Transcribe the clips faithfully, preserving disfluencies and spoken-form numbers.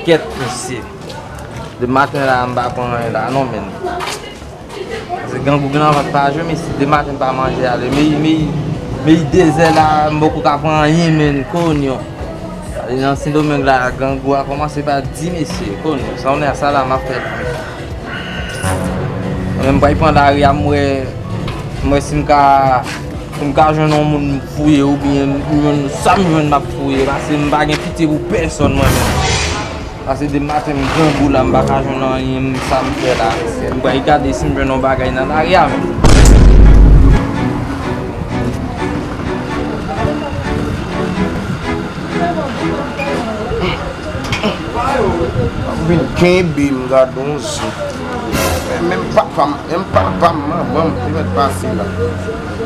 Kèt, mesye. Depi maten la, m pa pran anyen la, non, men. Paske grangou nan vant pa jwe, mesye. Depi maten, m pa manje ale. Men, men, men, dezè la, m poko ka pran anyen, men, konyo. Nan Sendomeng la, grangou a kòmanse pa di, mesye, konyo. Sa w nè, sa la, m ap fè. Men m pral pran lari a, m wè, m wè si m ka, si m ka jwenn yon moun fouye oubyen m jwenn sa m jwenn m ap fouye, paske m pa gen pitye pou pèsonn mwen menm. Paske depi maten m grangou la, m pa ka jwenn anyen, m sa m fè la, mesye. M pral gade si m jwenn yon bagay nan lari a menm. Vin kenbe m, gade yon zi. Menm papa m, menm papa m, manman m, te mèt pase la.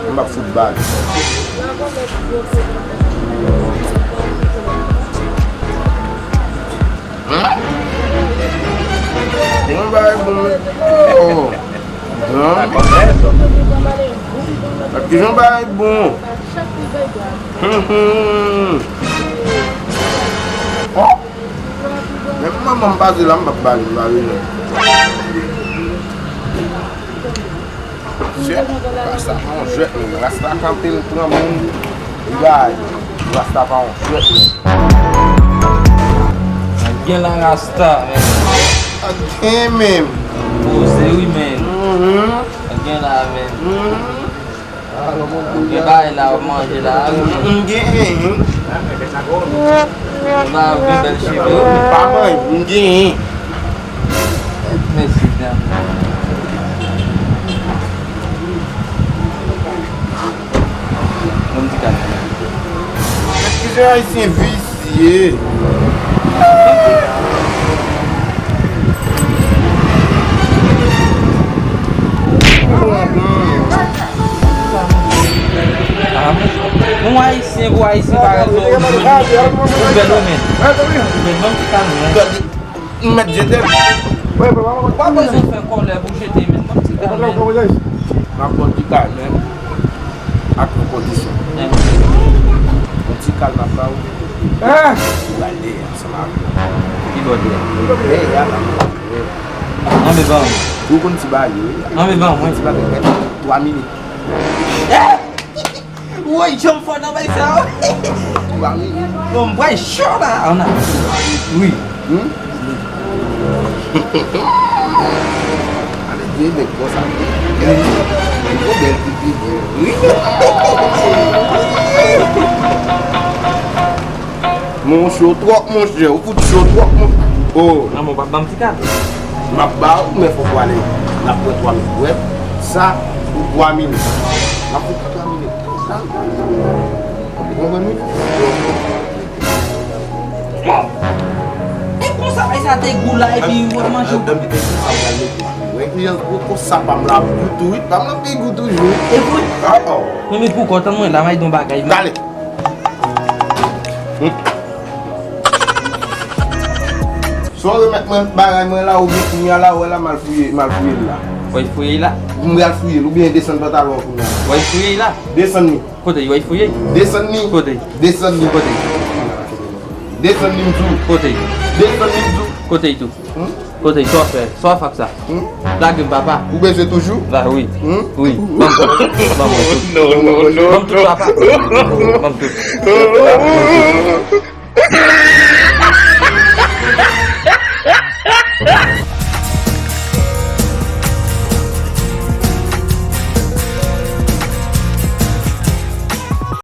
M ap fout bal. Yon bagay bon, wi. Oh. Bon. Kijan bagay bon. Hum, hum. Oh. Menm manman m pase la, m p ap bale, m pa bezwen. Chèf, rasta pa yon jwèt, men rasta kanpe l pran moun. Li bay. Rasta pa yon jwèt, men. Gen la rasta, men. Ak gen menm. Poze wi, men. Mhm. Gen la, men. Mhm. Gen bagay la, w ap manje la, wi. M gen. Gen bagay, gen bèl cheve, wi. Pa manje, m gen. Mèsi, dam. Bon ti kal. Kizè ayisyen visye. Yon ayisyen pou ayisyen parèt ou jwenn. Ou bèl ou men. Ou bèl, ban m ti kal mwen. M mèt jete l. Ou pa bezwen fè kòlè pou jete men. Ban m ti kal men. M ap ban w ti kal men. Ak yon kondisyon. Yon ti kal m ap ba ou. Ou pral dèyè ansanm avè m. Ki bò dèyè? Dèyè a la. Anbe ban mwen. Ou konn ti bagay yo wi. Anbe ban mwen. Ti bagay mèt twa minit. Woy, jan m fò nan bay sa. Twa minit. Bon, m pral cho la. Ann ale. Wi. Hmm? Ale vye nèg konsa. Gwo bèl pipi. Wi. Mon cho twòp, monchè. Ou fout cho twòp, mon. Oh. Nan, mon pap ban m ti kal. M ap ba ou, men fòk ou ale. N ap pran twa minit. Wè, sa, pou twa minit. N ap fout twa minit. Sa, ou konprann, wi? E konsa, e sa te gou la, epi w ap manje w. Wè, kliyans gwo konsa pa m la ap gou tou, wi. Pa m la pi gou toujou. E vre? Ah, oh. Men, men poukò, tann mwen la, m al di yon bagay. Gade. Hmm. Si w remèt mwen bagay mwen la, oubyen kounye a la, ou wè la, m al fouye, m al fouye l la. W al fouye l la? M pral fouye l, oubyen desann pantalon an kounye a. W al fouye l la? Desann li. Kote, w al fouye? Desann li. Kote? Desann li. Kote? Desann li, m di w. Kote? Desann li, m di w. Kote tou? Hmm? Kote, sa w fè? Sa w fè ak sa? Hmm? Lage m, papa. Ou bezwen toujou? Ba wi. Hmm? Wi. Ban m tout. Ban mwen tout. Non, non, non. Ban m tout, papa. Ban m tout.